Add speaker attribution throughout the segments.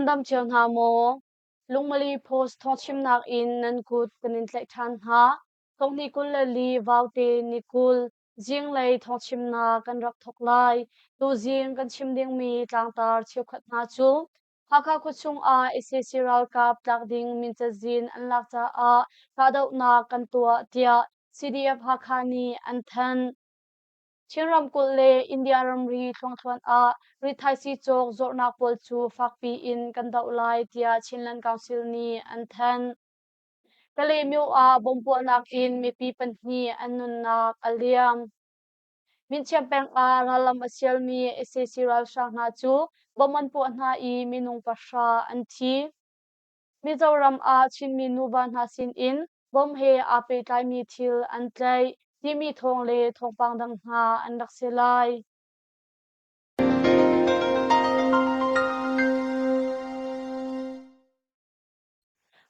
Speaker 1: Nan dam cio hna maw? Lungmali Post thawngchimnak in nan kut kan in tlaih ṭhan hna. Thonghnih 24 Vaute ni 20 zinglei thawngchimnak kan rak thawk lai. Tuzing kan chim dingmi tlangtar cheukhat hna cu Hakha khuachung ah sac ralkap tlak ding min cazin an lak caah kahdohnak kan tuah tiah CDF Hakha nih an thanh. Chin ramkulh le India ramri thluangthluan ah rithaisii cawk zawrhnak pawl cu fakpi in kan doh lai tiah Chinland Council nih an thanh. Kalaymyo ah bomb puahnak in mipi pahnih an nunnak a liam. Minchiam peng ah rallam a sialmi sac ralhrang hna cu bomb an puah hna i minung pahra an thi. Mizoram ah Chinmi nuva hna sinin bomb he aa pehtlaimi thil an tlaih timi thawng le thawngpang dang hna an rak si lai.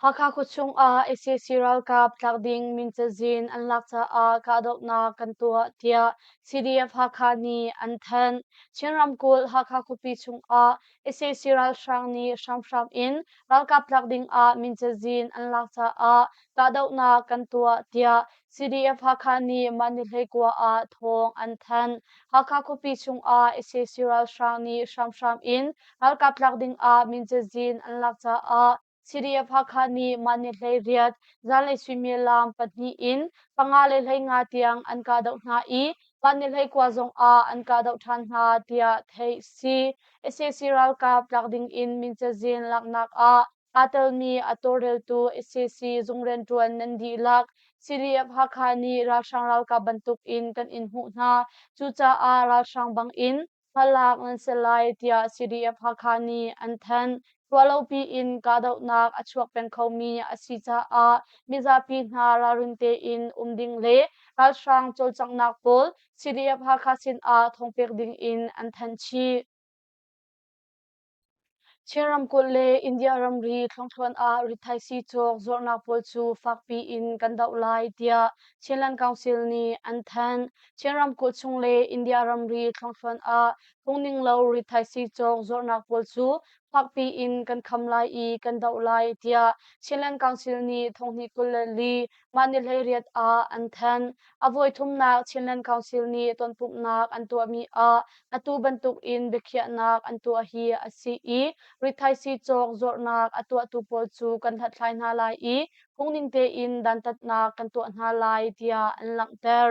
Speaker 1: Hakha khuachung ah sac ralkap tlak ding min cazin an lak caah kahdohnak kan tuah tiah CDF Hakha nih an thanh. Chin ramkulh Hakha khuapi chung ah sac ralhrang nih hramhram in ralkap tlak ding ah min cazin an lak caah kahdohnak kan tuah tiah CDF Hakha nih mah ni 19 ah thawng an thanh. Hakha khuapi chung ah sac ralhrang nih hramhram in Ralkap tlak ding ah min cazin an lak caah CDF Hakha nih mah ni 18 zanlei suimilam 2 in 5 le 15 tiang an kahdoh hna i mah ni 19 zong ah an kahdoh ṭhan hna tiah theih si. Sac ralkap tlak ding in min cazin laknak ah aa telmi a tawlreltu sac zung rianṭuan nan dihlak CDF Hakha nih ralhrang ralkap bantuk in kan in hmuh hna. Cucaah ralhrang bang in hmalak nan si lai tiah CDF Hakha nih an thanh. Ruahlopi in kahdohnak a chuak peng khomi a si caah mizapi hna ralrin tein um ding le ralhrang cawlcanghnak pawl CDF Hakha sinah thawngpek ding in an thanh chih. Chin ramkulh le India ramri thluangthluan ah rithaisii cawk zuarhnak pawl cu fakpi in kan doh lai tiah Chinland Council nih an thanh. Chin ramkulh chung le India ramri thluangthluan ah phungning lo rithaisii cawk zuarhnak pawl cu fakpi in kan kham lai i kan doh lai tiah Chinland Council nih thonghnih 24 mah ni 18 ah an thanh. A voi thumnak Chinland Council nih tonpumhnak an tuahmi ah atu bantuk in biakhiahnak an tuah hi a si i rithaisii cawk zuarhnak a tuahtu pawl cu kan hlathlai hna lai i phungning tein dantatnak kan tuah hna lai tiah an langhter.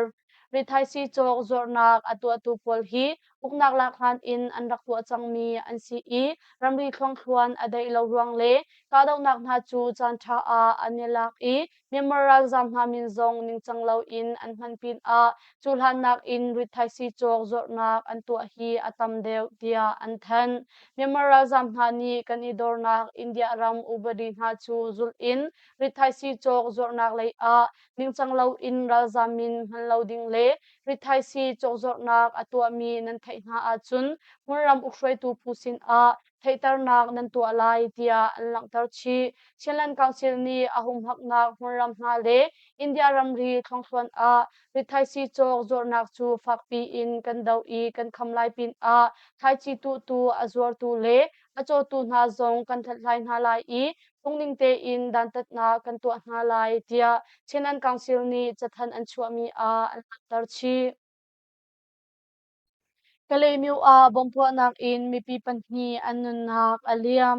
Speaker 1: Rithaisii cawk zuarhnak a tuahtu pawl hi uknak lak hlan in an rak tuah cangmi an si i ramri thluangthluan a daih lo ruang le kahdohnak hna cu caanṭha ah an i lak i Myanmar ralzaam hna min zong ningcang loin an hman pinah cu hlannak in rithaisii cawk zuarhnak an tuah hi a tam deuh tiah an thanh. Myanmar ralzaam hna nih kan i dornak India ram upadi hna cu zulh in rithaisii cawk zuarhnak lei ah ningcang loin ralzaam min hman lo ding le rithaisii cawkzuarhnak a tuahmi nan theih hna ahcun hmunram ukhruaitu phu sinah theihternak nan tuah lai tiah an langhter chih. Chinland Council nih a humhaknak hmunram hna le India ramri thluangthluan ah rithaisii cawk zuarhnak cu fakpi in kan doh i kan kham lai pinah thlaici tuhtu a zuartu le a cawtu hna zong kan hlathlai hna lai i phungning tein dantatnak kan tuah hna lai tiah Chinland Council nih cathanh an chuahmi ah an langhter chih. Kalaymyo ah bomb puahnak in mipi pahnih an nunnak a liam.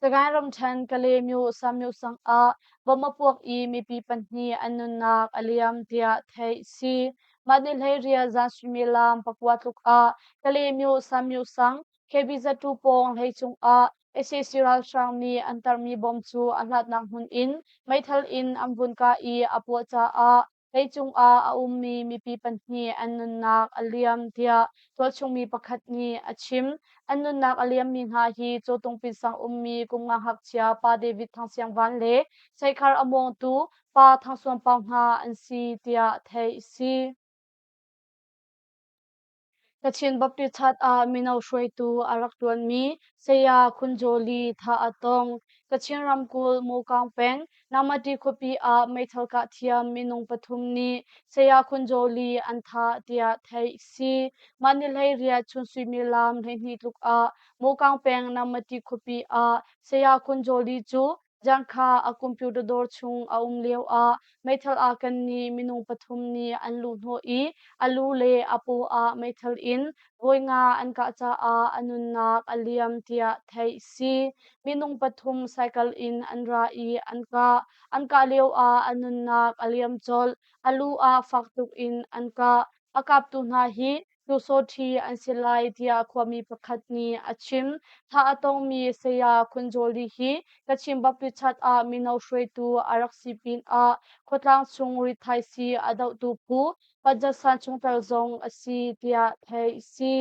Speaker 1: Sagaing ramṭhen Kalaymyo Samyo sang ah bomb a puak i mipi pahnih an nunnak a liam tiah theih si. Mah ni 18 zan suimilam 9 tluk ah Kalaymyo Samyo sang KBZ2 pawng hlei cung ah sac ralhrang nih an tarmi bomb cu a hlatnak hmun in meithal in an vun kah i a puah caah Leicung ah a ummi mipi pahnih an nunnak a liam tiah tualchungmi pakhat nih a chim. An nunnak a liammi hna hi Cawtungpin sang ummi kum nga ngakchia Pa David Thang Siang Van le Seikhar a mawngtu Pa Thang Suan Pau hna an si tiah theih a si. Kachin Baptist Church ah mino hruaitu a rak ṭuanmi Saya Khun Jawli thah a tong. Kachin ramkulh Mukang peng, Namati khuapi ah meithal kah thiam minung pathum nih Saya Khun Joli an thah tiah theih si. Mah ni 18 chun suimilam 12 tluk ah Mokang peng Namati khuapi ah Saya Khun Joli cu Zangkha a computer dawr chung a um lio ah meithal aa ken nih minung pathum nih an luh hnawh i a lu le a paw ah meithal in vawi nga an kah caah a nunnak a liam tiah theih si. Minung pathum cycle in an ra i an kah. An kah lio ah a nunnak a liam colh. A lu ah fak tuk in an kah. A kaptu hna hi Pyusawṭhi an si lai tiah khuami pakhat nih a chim. Thah a tongmi Saya Khun Jawli hi Kachin Baptist ah mino hruaitu a rak si pinah khuatlang chung rithaisii a dohtu phu Panjasan chungtel zong a si tiah theih a si.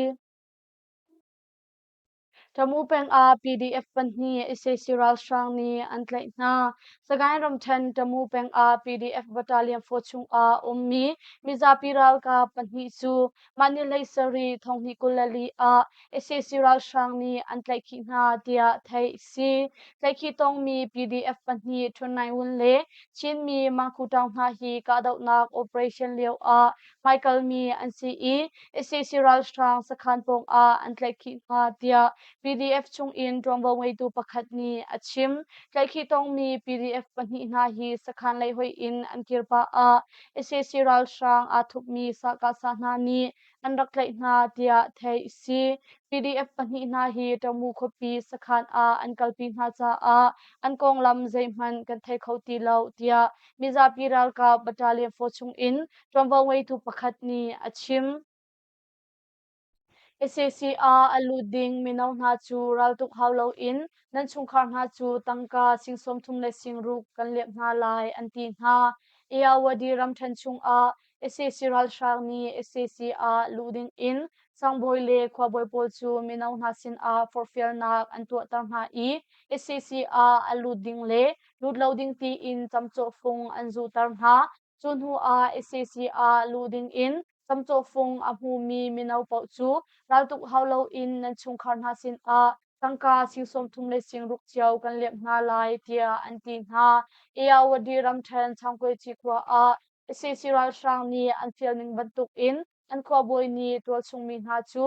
Speaker 1: Tamu peng ah PDF pahnih sac ralhrang nih an tlaih hna. Sagaing ramṭhen Tamu peng ah PDF Battalion 4 chungah ummi mizapi ralkap pahnih cu mah ni 17 thonghnih 24 ah sac ralhrang nih an tlaihkhih hna tiah theih a si. Tlaihkhih tongmi PDF pahnih Htun Naing Wun le Chinmi Mangku Taung hna hi kahdohnak operation lio ah hmaikalmi an si i sac ralhrang sakhan pawng ah an tlaihkhih hna tiah PDF chungin ṭuanvo ngeitu pakhat nih a chim. Tlaihkhih tongmi PDF pahnih hna hi sakhan lei hoih in an kir pah ah sac ralhrang aa thupmi sahkahsah hna nih an rak tlaih hna tiah theih a si. PDF pahnih hna hi Tamu khuapi sakhan ah an kalpi hna caah an konglam zeihmanh kan thei kho ti lo tiah mizapi ralkap Battalion 4 chungin ṭuanvo ngeitu pakhat nih a chim. Sac ah a lut ding mino hna cu raltuk hau loin nan chungkhar hna cu tangka sing 30 le sing ruk kan liamh hna lai an ti hna. Ayeyarwady ramṭhen chungah sac ralhrang nih sac ah luh ding in sangbawi le khuabawi pawl cu mino hna sinah forhfialnak an tuahter hna i sac ah a lut ding le lut lo ding tiin camcawhfung an zuhter hna. Cu hnu ah sac ah luh ding in camcawhfung a hmumi mino paoh cu raltuk hau loin nan chungkhar hna sinah tangka sing 30 le sing ruk cio kan liamh hna lai tiah an ti hna. Ayeyarwady ramṭhen Changkuaici khua ah sac ralhrang nih an fialning bantukin an khuabawi nih tualchung mi hna cu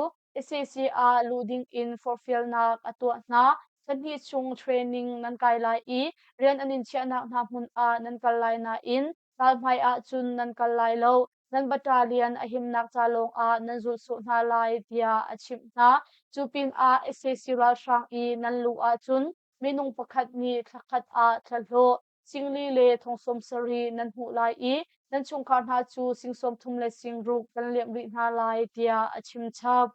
Speaker 1: sac ah luh ding in forhfialnak a tuah hna. Thla chung training nan kai lai i rian an in chiahnak hna hmun ah nan kal lai nain ralhmai ah cun nan kal lai lo. Nan battalion a himnak ca lawng ah nan zulh sawh hna lai tiah a chimh hna. Cu pinah sac ralhrang i nan luh ahcun minung pakhat nih thla khat ah thlahlawh singli le thong 70 nan hmuh lai i nan chungkhar hna cu sing 30 le sing ruk kan liamh rih hna lai tiah a chim chap.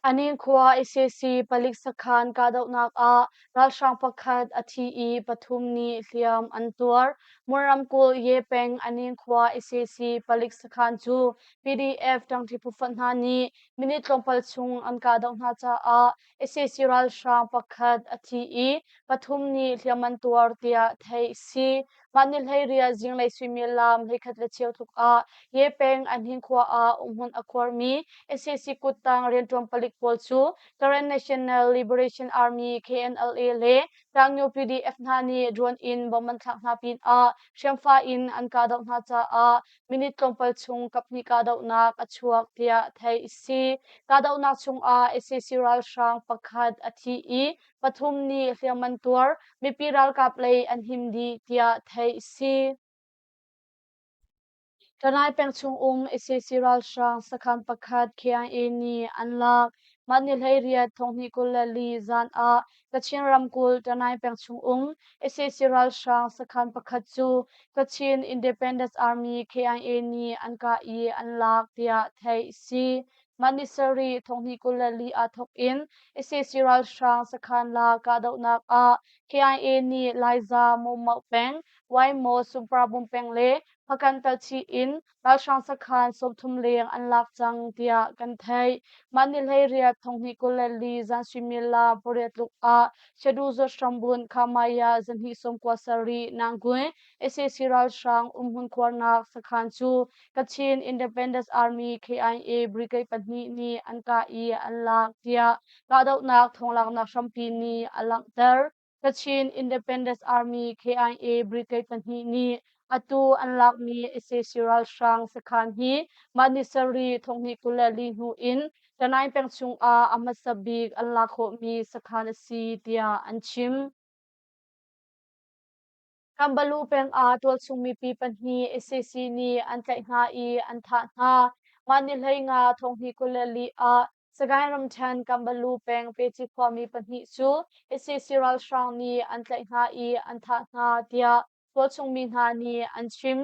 Speaker 1: Anin khua sac palik sakhan kahdohnak ah ralhrang pakhat a thi i pathum nih hliam an tuar. Mon ramkulh Ye peng Anin khua sac palik sakhan cu PDF ṭangṭi phufonh hna nih minute tlawmpal chung an kahdoh hna caah sac ralhrang pakhat a thi i pathum nih hliam an tuar tiah theih a si. Mah ni 18 zinglei suimilam 11 le cheu tluk ah Ye peng Anhin khua ah umhmun a khuarmi sac kuttang rianṭuan palik pawl cu Karen National Liberation Army KNLA le Tlangnu PDF hna nih drone in bomb an thlak hna pinah hriamfa in an kahdoh hna caah minute tlawmpal chung kaphnih kahdohnak a chuak tiah theih a si. Kahdohnak chungah sac ralhrang pakhat a thi i pathum nih hliam an tuar. Mipi ralkap lei an him dih tiah theih a si. Tanai peng chung um sac ralhrang sakhan pakhat KIA nih an lak. Mah ni 18 thonghnih 24 zan ah Kachin ramkulh Tanai peng chung um sac ralhrang sakhan pakhat cu Kachin Independence Army KIA nih an kah i an lak tiah theih a si. Mah ni sarih 2024 aa thawk in sac ralhrang sakhan la kahdohnak ah KIA nih Laiza Mawmauh peng, Waimaw Suprabum peng le Hpakant talchih in ralhrang sakhan 30 leng an lak cang tiah kan theih. Mah ni 18 2024 zan suimilam pariat tluk ah Shadu Zawt Khamaya zahnih 97 Nangui sac ralhrang umhmun khuarnak sakhan cu Kachin Independence Army KIA Brigade pahnih nih an kah i an lak tiah kahdohnak thawnglaknak hrampi nih a langhter. Kachin Independence Army KIA Brigade pahnih nih atu an lakmi sac ralhrang sakhan hi mah ni sarih thonghnih 24 hnu in Tanai peng chungah a hmasa bik an lak khawhmi sakhan a si tiah an chim. Kambalu peng ah tualchung mipi pahnih sac nih an tlaih hna i an thah hna. Mah ni 15 thonghnih 24 ah Sagaing ramṭhen Kambalu peng Peci khuami pahnih cu sac ralhrang nih an tlaih hna i an thah hna tiah tualchung mi hna nih an chim.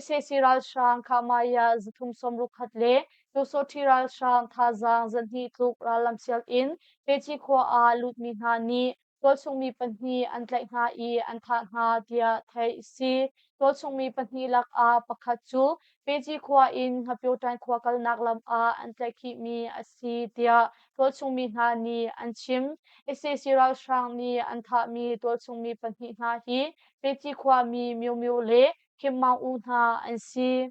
Speaker 1: Sac ralhrang Khahmaya 361 le Pyusawṭhi ralhrang thazaang 200 tluk rallam sial in Peci khua ah lutmi hna nih tualchungmi pahnih an tlaih hna i an thah hna tiah theih a si. Tualchungmi pahnih lakah pakhat cu Peci khua in Hngapyoṭain khua kalnak lam ah an tlaihkhihmi a si tiah tualchungmi hna nih an chim. Sac ralhrang nih an thahmi tualchungmi pahnih hna hi Peci khuami Myo Myo le Kim Maung U hna an si.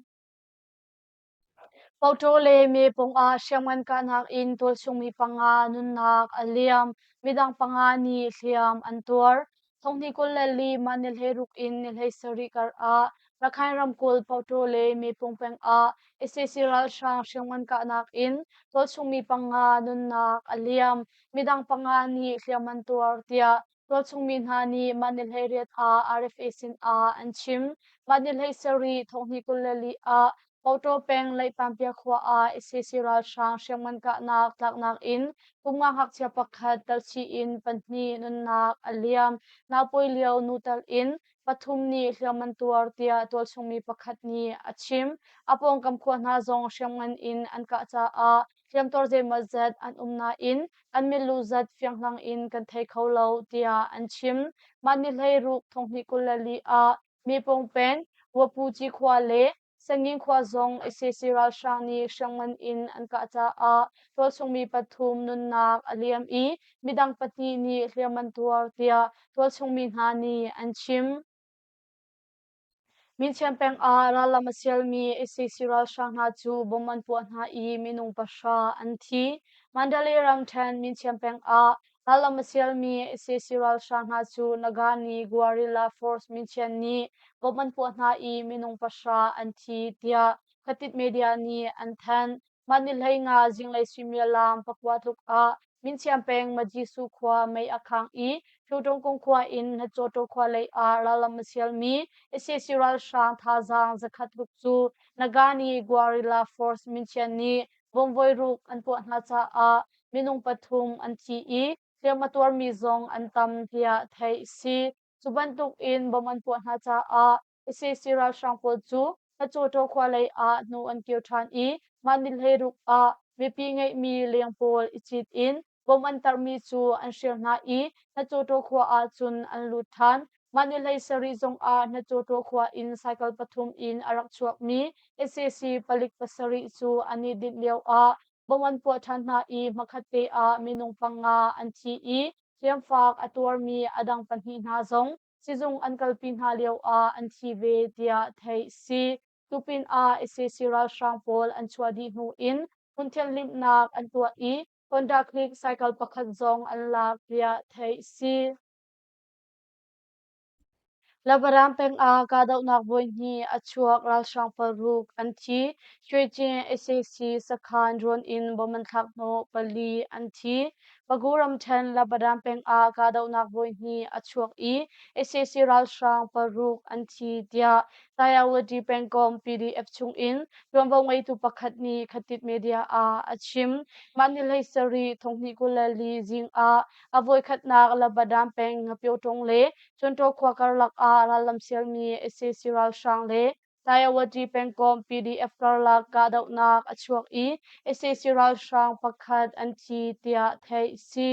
Speaker 1: Pawtaw le mepung ah hriamngan kahnak in tualchungmi panga nunnak a liam. Midang panga nih hliam an tuar. Thonghnih 24 mah ni 16 in ni 17 kar ah Rakhine ramkulh Pawtaw le Mepung peng ah sac ralhrang hriamngan kahnak in tualchungmi panga nunnak a liam. Midang panga nih hliam an tuar tiah Tualchungmi hna nih mah ni 18 ah RFA sinah an chim. Mah ni 17 thonghnih 24 ah Pawtaw peng Leihpampia khua ah sac ralhrang hriamngan kahnak tlaknak in kum nga ngakchia pakhat talchih in pahnih nunnak a liam. Naupawi lio nu tal in pathum nih hliam an tuar tiah tualchungmi pakhat nih a chim. A pawngkam khua hna zong hriamngan in an kah caah hliamtuar zeimawzat an um nain an milu zat fianghlang in kan thei kho lo tiah an chim. Mah ni 16 thonghnih 24 ah Mipung peng Wapuci khua le Sangin khua zong sac ralhrang nih hriamngan in an kah caah tualchungmi pathum nunnak a liam i midang pahnih nih hliam an tuar tiah tualchungmi hna nih an chim. Minchiam peng ah rallam a sialmi sac ralhrang hna cu bomb an puah hna i minung pahra an thi. Mandalay ramṭhen Minchiam peng ah rallam a sialmi sac ralhrang hna cu Nagani Guerrilla Force Minchian nih bomb an puah hna i minung pahra an thi tiah Khatit media nih an thanh. Mah ni 15 zinglei suimilam 9 tluk ah Minchiam peng Majisu khua mei a khang i Hlutungkung khua in Hnacawtaw khua lei ah rallam a sialmi sac ralhrang thazaang 100 tluk cu Nagani Guerrilla Force Minchian nih bomb voiruk an puah hna caah minung pathum an thi i hliam a tuarmi zong an tam tiah theih a si. Cu bantuk in bomb an puah hna caah sac ralhrang pawl cu Hnacawtaw khua lei ah hnu an kir ṭhan i mah ni 16 ah mipi ngeihmi leng pawl i cit in bomb an tarhmi cu an hrial hna i Hnacawtaw khua ah cun an lut ṭhan. Mah ni 17 zong ah Hnacawtaw khua in cycle pathum in a rak chuakmi sac palik pasarih cu an i dinh lio ah bomb an puah ṭhan hna i hmakhatte ah minung panga an thi i hliamfak a tuarmi a dang pahnih hna zong sizung an kalpi hna lioah an thi ve tiah theih a si. Tupin ah sac ralhrang pawl an chuah dih hnu in hmun thianhhlimhnak an tuah i Honda Click cycle pakhat zong an lak tiah theih a si. Labaram peng ah kahdohnak voihnih a chuak ralhrang paruk an thi. Shwecin sac sakhan rawn in bomb an thlak hnawh pali an thi. Pagu ramṭhen Labaram peng ah kahdohnak voihnih a chuak i sac ralhrang paruk an thi tiah Tayawady pengkomh PDF chungin ṭuanvo ngeitu pakhat nih Khatit Media ah a chim. Mah ni 17 thonghnih 24 zing ah a voikhatnak Labadam peng Ngapyoṭung le Cuntaw khua karlak ah rallam sialmi sac ralhrang le Tayawady pengkomh PDF karlak kahdohnak a chuak i sac ralhrang pakhat an thi tiah theih a si.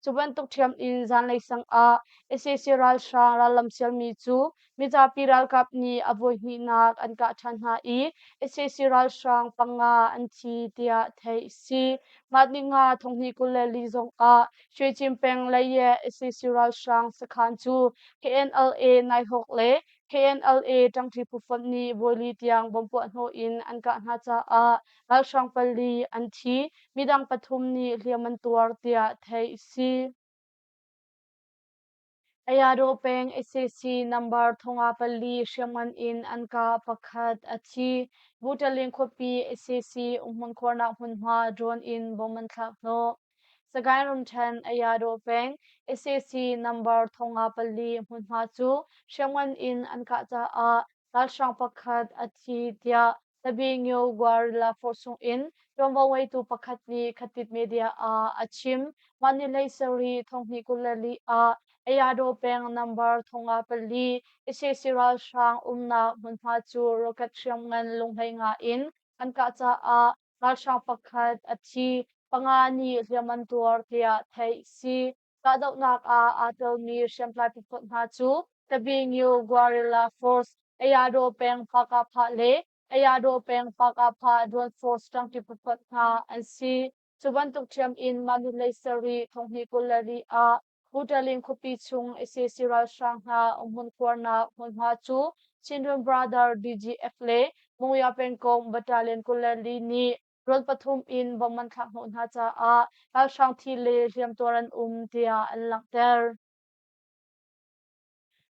Speaker 1: Cu bantuk ṭhiam in zanlei sang ah sac ralhrang rallam sialmi cu mizapi ralkap nih a voihnihnak an kah ṭhan hna i sac ralhrang panga an thi tiah theih a si. Mah ninga 2024 zong ah Shwecin peng Laye sac ralhrang sakhan cu KNLA Naihawk le KNLA ṭangṭi phufonh nih voili tiang bomb puahhnawh in an kah hna caah ralhrang pali an thi, midang pathum nih hliam an tuar tiah theih a si. Ayadaw peng sac number 54 hriamngan in an kah pakhat a thi. Buṭalin khuapi sac umhmun khuarnak hmunhma drone in bomb an thlak hnawh. Sagaing ramṭhen Ayadaw peng sac number 54 hmunhma cu hriamngan in an kah caah ralhrang pakhat a thi tiah Tabingyo Guerrilla Force chungin ṭuanvo ngeitu pakhat nih Khatit Media ah a chim. Mah ni hlei sarih 2024 ah Ayadaw peng number 54 sac ralhrang umnak hmunhma cu rocket hriamngan lunghlei nga in an kah caah ralhrang pakhat a thi, panga nih hliam an tuar tiah theih si. Kahdohnak ah aa telmi hriamtlai phufonh hna cu Tabingyu Guerrilla Force, Ayadaw peng Pakahphah le Ayadaw peng Pakahphah Drone Force ṭangṭi phufonh hna an si. Cu bantuk ṭhiam in mah ni hlei sarih 2024 ah Buṭalin khuapi chung sac ralhrang hna umhmun khuarnak hmunhma cu Chindwin Brother DGF le Mungya pengkomh Battalion 24 nih rawl pathum in bomb an thlak hnawh hna caah ralhrang thi le hliamtuar an um tiah an langhter.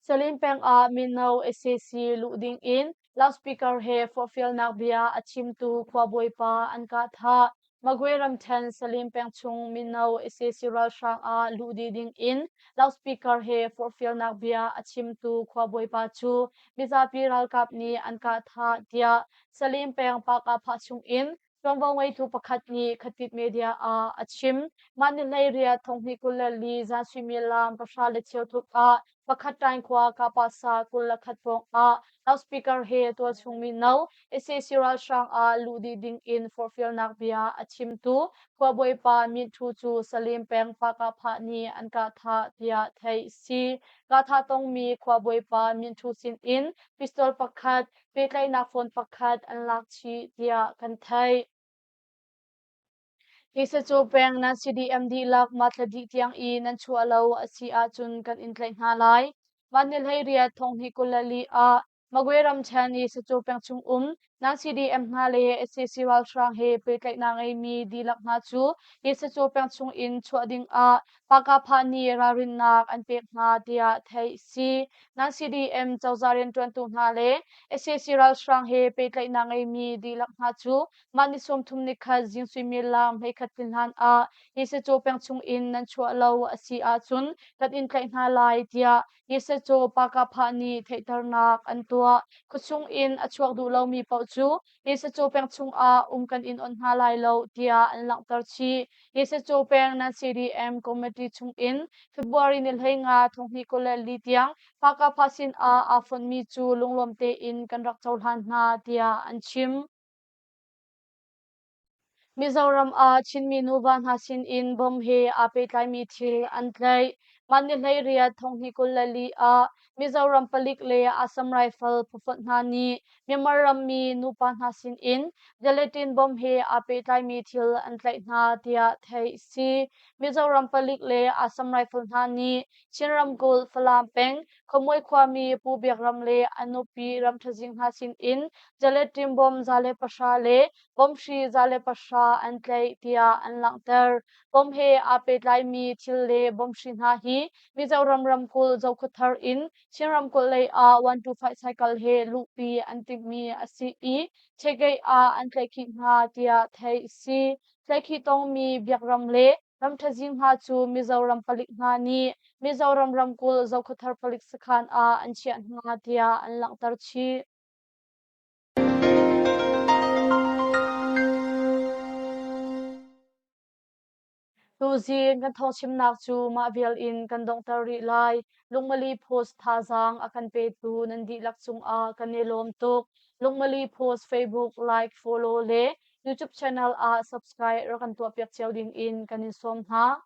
Speaker 1: Salin peng ah mino sac luh ding in loudspeaker he forhfialnak bia a chimtu khuabawi pa an kah thah. Magwe ramṭhen Salim peng chung mino sac ralhrang ah luh dih ding in loudspeaker he forhfialnak bia a chimtu khuabawi pa cu mizapi ralkap nih an kah thah tiah Salim peng Pakahphah chung in ṭuanvo ngeitu pakhat nih Khatit Media ah a chim. Mah ni hleiriat 2024 zan suimilam pahra le cheu tluk ah pakhat ṭaing khua Kapasa 21 pawng ah loudspeaker he tualchung mino sac ralhrang ah luh dih ding in forhfialnak bia a chimtu khuabawipa Myint Thu cu Salim peng Pakahphah nih an kah thah tiah theih si. Kahthah tongmi khuabawipa Myint Thu sin in pistol pakhat, pehtlaihnak phone pakhat an lak chih tiah kan theih. Hi sacu peng nan CDM dihlak mathla dih tiang i nan chuah lo a si ahcun kan in tlaih hna lai. Mah ni hleiriat 2024 ah Magwe ramṭhen i sacu peng chung um nan CDM hna le sac ralhrang he pehtlaihnak ngeimi dihlak hna cu hi sacu peng chung in chuah ding ah Pakahphah nih ralrinnak an pek hna tiah theih si. Nan CDM cozah rianṭuantu hna le sac ralhrang he pehtlaihnak ngeimi dihlak hna cu mah ni 30 nikhat zing suimilam 11 tlin hlan ah hi sacaw peng chung in nan chuah lo a si ahcun kan in tlaih hna lai tiah hi sacaw Pakahphah nih theihternak an tuah. Khuachung in a chuak duh lomi paoh cu hi sacaw peng chung ah um kan in onh hna lai lo tiah an langhter chih. Hi sacaw peng nan CDM committee chung in February ni 15 2024 tiang Pakahphah sin ah aa fonhmi cu lunglawm tein kan rak cohlan hna tiah an chim. Mizoram ah Chinmi nuva hna sinin bomb he aa pehtlaimi thil an tlaih. Mah ni hleiriat 2024 ah Mizoram palik le Assam Rifle phufonh hna nih Myanmar rammi nupa hna sinin gelatin bomb he aa pehtlaimi thil an tlaih hna tiah theih a si. Mizoram palik le Assam Rifle hna nih Chin ramkulh Falam peng Khuamuai khuami Pu Biak Ram le a nupi Ram Ṭha Zing hna sinin gelatin bomb 110 le bomb hri 110 an tlaih tiah an langhter. Bomb he aa pehtlaimi thil le bomb hri hna hi Mizoram ramkulh Zokhawthar in Chin ramkulh lei ah 125 cycle he luhpi an timhmi a si i Chekeih ah an tlaihkhih hna tiah theih a si. Tlaihkhih tongmi Biak Ram le Ram Ṭha Zing hna cu Mizoram palik hna nih Mizoram ramkulh Zokhawthar palik sakhan ah an chiah hna tiah an langhter chih. Tuzing kan thawngchimnak cu mah vial in kan donghter rih lai. Lungmali Post thazaang a kan petu nan dihlak cungah kan i lawm tuk. Lungmali Post Facebook like, follow le YouTube channel ah subscribe rak kan tuahpiak cio ding in kan in sawm hna.